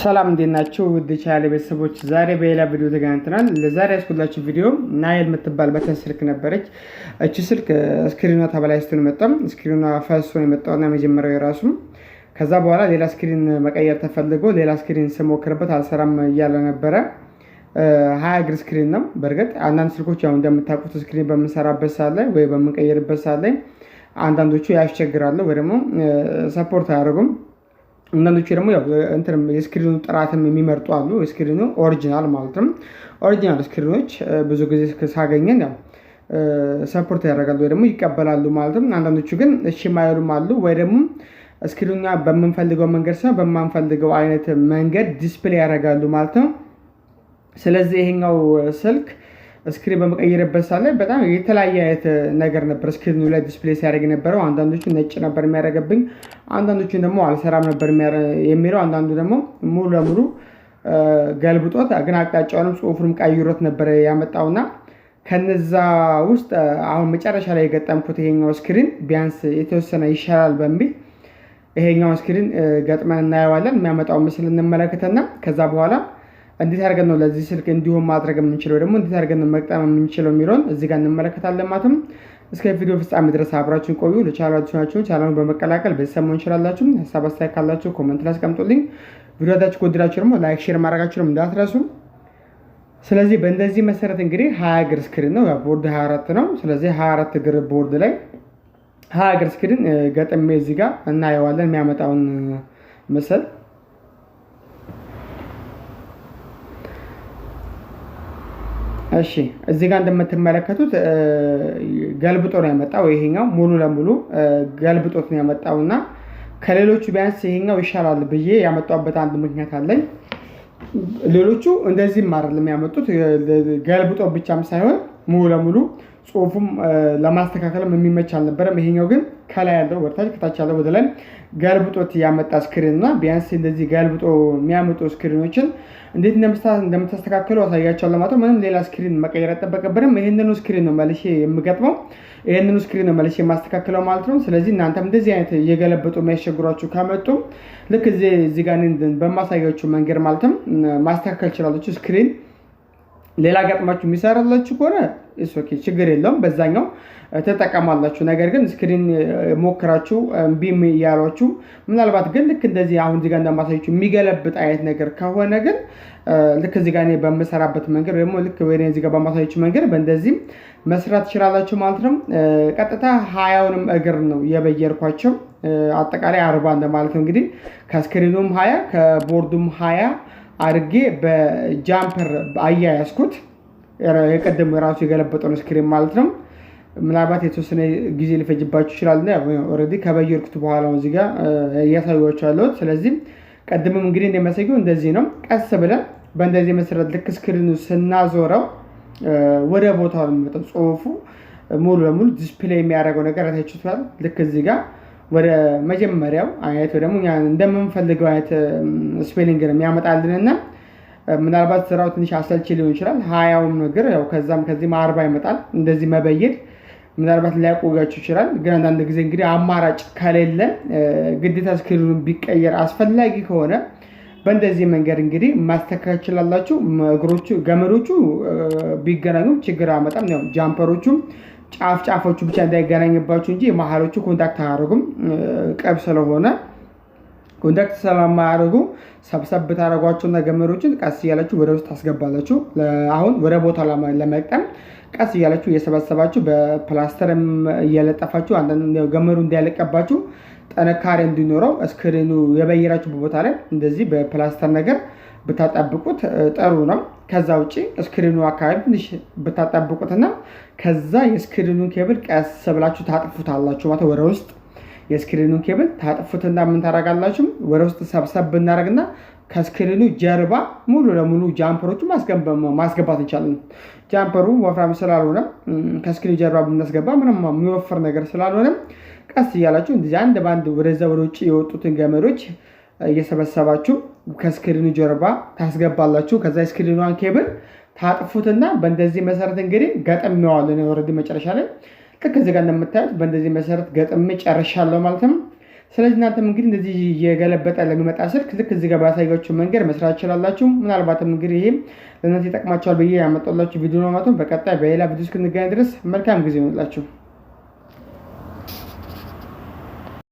ሰላም፣ እንዴት ናችሁ? ውድ ቻናል ቤተሰቦች፣ ዛሬ በሌላ ቪዲዮ ተገናኝተናል። ለዛሬ ያስኩላችሁ ቪዲዮ ናይል የምትባል button ስልክ ነበረች። እቺ ስልክ screen ኗ ተበላሽቶ ነው የመጣው። Screen ኗ ፈሶ ነው የመጣውና መጀመሪያው የራሱ ከዛ በኋላ ሌላ screen መቀየር ተፈልጎ ሌላ screen ስሞክርበት አልሰራም እያለ ነበረ። 20 እግር screen ነው። በእርግጥ አንዳንድ ስልኮች ያው እንደምታውቁት screen በምንሰራበት ሰዓት ላይ ወይ በምንቀይርበት ሰዓት ላይ አንዳንዶቹ ያስቸግራሉ ወይ ደግሞ support አያደርጉም። አንዳንዶቹ ደግሞ ያው እንትን የ screen ኑ ጥራትም የሚመርጡ አሉ። Screen ኑ original ማለት ነው። Original screen ኖች ብዙ ጊዜ ሳገኘን ያው support ያደርጋሉ ወይ ደግሞ ይቀበላሉ ማለት ነው። አንዳንዶቹ ግን እሺ የማይሉም አሉ፣ ወይ ደግሞ screen ኑ በምንፈልገው መንገድ ሳይሆን በማንፈልገው አይነት መንገድ display ያደርጋሉ ማለት ነው። ስለዚህ ይሄኛው ስልክ screen በመቀየርበት ሰዓት ላይ በጣም የተለያየ አይነት ነገር ነበር screen ኑ ላይ display ሲያደርግ የነበረው። አንዳንዶቹ ነጭ ነበር የሚያደርግብኝ፣ አንዳንዶቹን ደግሞ አልሰራም ነበር የሚለው፣ አንዳንዱ ደግሞ ሙሉ ለሙሉ ገልብጦት ግን አቅጣጫውንም ጽሁፉንም ቀይሮት ነበር ያመጣውና ከነዛ ውስጥ አሁን መጨረሻ ላይ የገጠምኩት ይሄኛው screen ቢያንስ የተወሰነ ይሻላል በሚል ይሄኛውን screen ገጥመን እናየዋለን። የሚያመጣው ምስል እንመለከትና ከዛ በኋላ እንዴት አድርገን ነው ለዚህ ስልክ እንዲሆን ማድረግ የምንችለው፣ ደግሞ እንዴት አድርገን ነው መግጠም የምንችለው የሚለውን እዚህ ጋር እንመለከታለን ማለትም። እስከ ቪዲዮ ፍጻሜ ድረስ አብራችሁን ቆዩ። ለቻናላችሁ ናችሁ ቻናሉን በመቀላቀል ቤተሰብ መሆን እንችላላችሁ። ሀሳብ አስተያየት ካላችሁ comment ላይ አስቀምጡልኝ። ቪዲዮ ከወደዳችሁ ደግሞ like፣ share ማድረጋችሁንም እንዳትረሱ። ስለዚህ በእንደዚህ መሰረት እንግዲህ 20 እግር screen ነው፣ ቦርድ 24 ነው። ስለዚህ 24 እግር ቦርድ ላይ 20 እግር screen ገጥሜ እዚህ ጋር እናየዋለን የሚያመጣውን ምስል። እሺ፣ እዚህ ጋር እንደምትመለከቱት ገልብጦ ነው ያመጣው። ይሄኛው ሙሉ ለሙሉ ገልብጦት ነው ያመጣው እና ከሌሎቹ ቢያንስ ይሄኛው ይሻላል ብዬ ያመጣሁበት አንድ ምክንያት አለኝ። ሌሎቹ እንደዚህም አይደለም ያመጡት፣ ገልብጦ ብቻም ሳይሆን ሙሉ ለሙሉ ጽሁፉም ለማስተካከልም የሚመች አልነበረም። ይሄኛው ግን ከላይ ያለው ወደታች፣ ከታች ያለው ወደ ላይ ገልብጦት ያመጣ screen እና ቢያንስ እንደዚህ ገልብጦ የሚያመጡ screen ኖችን እንዴት እንደምታስተካክሉ አሳያቸዋለሁ ማለት ነው። ምንም ሌላ screen መቀየር አይጠበቅብንም። ይህንኑ screen ነው መልሼ የምገጥመው፣ ይህንኑ screen ነው መልሼ የማስተካክለው ማለት ነው። ስለዚህ እናንተም እንደዚህ አይነት እየገለበጡ የሚያስቸግሯችሁ ከመጡ ልክ እዚህ ጋር በማሳያችሁ መንገድ ማለትም ማስተካከል ይችላላችሁ። Screen ሌላ ገጥማችሁ የሚሰራላችሁ ከሆነ okay፣ ችግር የለውም፣ በዛኛው ተጠቀማላችሁ። ነገር ግን screen ሞክራችሁ እምቢ እያሏችሁ ምናልባት ግን ልክ እንደዚህ አሁን እዚህ ጋር እንደማሳያችሁ የሚገለብጥ አይነት ነገር ከሆነ ግን ልክ እዚህ ጋር እኔ በምሰራበት መንገድ ደግሞ ልክ ወይ እዚህ ጋር በማሳያችሁ መንገድ በእንደዚህም መስራት ትችላላችሁ ማለት ነው። ቀጥታ 20ውንም እግር ነው የበየርኳቸው፣ አጠቃላይ 40 እንደማለት ነው። እንግዲህ ከ screen ኑም 20 ከቦርዱም 20 አድርጌ በ jumper አያያዝኩት። የቀደሙ የራሱ የገለበጠውን screen ማለት ነው። ምናልባት የተወሰነ ጊዜ ሊፈጅባችሁ ይችላል። Already ከበየርኩት በኋላ ነው እዚህ ጋር እያሳየኋችሁ ያለሁት። ስለዚህ ቀድምም እንግዲህ እንደሚያሳየው እንደዚህ ነው። ቀስ ብለን በእንደዚህ መሰረት ልክ screen ኑ ስናዞረው ወደ ቦታው ነው የሚመጣው። ጽሁፉ ሙሉ ለሙሉ display የሚያደርገው ነገር አይታችሁታል። ልክ እዚህ ጋር ወደ መጀመሪያው አይነት ወይ ደግሞ እንደምንፈልገው አይነት spelling ነው የሚያመጣልንና ምናልባት ስራው ትንሽ አሰልቺ ሊሆን ይችላል። 20ውም ነገር ያው ከዛም ከዚህም 40 ይመጣል። እንደዚህ መበየድ ምናልባት ሊያቆያችሁ ይችላል። ግን አንዳንድ ጊዜ እንግዲህ አማራጭ ከሌለ ግዴታ screen ኑ ቢቀየር አስፈላጊ ከሆነ በእንደዚህ መንገድ እንግዲህ ማስተካከል ትችላላችሁ። እግሮቹ ገመዶቹ ቢገናኙም ችግር አመጣም። ያው jumper ኦቹም ጫፍ ጫፎቹ ብቻ እንዳይገናኝባችሁ እንጂ መሀሎቹ contact አያደርጉም። ቅብ ስለሆነ contact ስለማያደርጉ ሰብሰብ ታደርጓቸውና ገመዶችን ቀስ እያላችሁ ወደ ውስጥ ታስገባላችሁ። አሁን ወደ ቦታ ለመግጠም ቀስ እያላችሁ እየሰበሰባችሁ በፕላስተርም እየለጠፋችሁ አንዳንድ ገመዱ እንዳያለቀባችሁ ጥንካሬ እንዲኖረው screen ኑ የበየራችሁ ቦታ ላይ እንደዚህ በፕላስተር ነገር ብታጠብቁት ጥሩ ነው። ከዛ ውጭ screen ኑ አካባቢ ትንሽ ብታጠብቁትና ከዛ የ screen ኑን ኬብል ቀስ ብላችሁ ታጥፉታላችሁ ማለት ወደ ውስጥ የ screen ኑን ኬብል ታጥፉትና ምን ታደርጋላችሁ? ወደ ውስጥ ሰብሰብ ብናደርግና ከ screen ኑ ጀርባ ሙሉ ለሙሉ jumper ኦቹ ማስገባት እንችላለን። Jumper ሩ ወፍራም ስላልሆነ ከ screen ኑ ጀርባ ብናስገባ ምንም የሚወፍር ነገር ስላልሆነ ቀስ እያላችሁ እንደዚህ አንድ በአንድ ወደዛ ወደ ውጭ የወጡትን ገመዶች እየሰበሰባችሁ ከ screen ኑ ጀርባ ታስገባላችሁ። ከዛ የ screen ኗን ኬብል ታጥፉትና በእንደዚህ መሰረት እንግዲህ ገጥሜዋለሁ። Already መጨረሻ ላይ ልክ እዚህ ጋር እንደምታዩት በእንደዚህ መሰረት ገጥሜ ጨርሻለሁ ማለት ነው። ስለዚህ እናንተም እንግዲህ እንደዚህ እየገለበጠ ለሚመጣ ስልክ ልክ እዚህ ጋር ባሳያችሁ መንገድ መስራት ትችላላችሁ። ምናልባትም እንግዲህ ይሄም ለእናንተ ይጠቅማችኋል ብዬ ያመጣላችሁ ቪዲዮ ነው ማለት ነው። በቀጣይ በሌላ ቪዲዮ እስክንገናኝ ድረስ መልካም ጊዜ ይሆንላችሁ።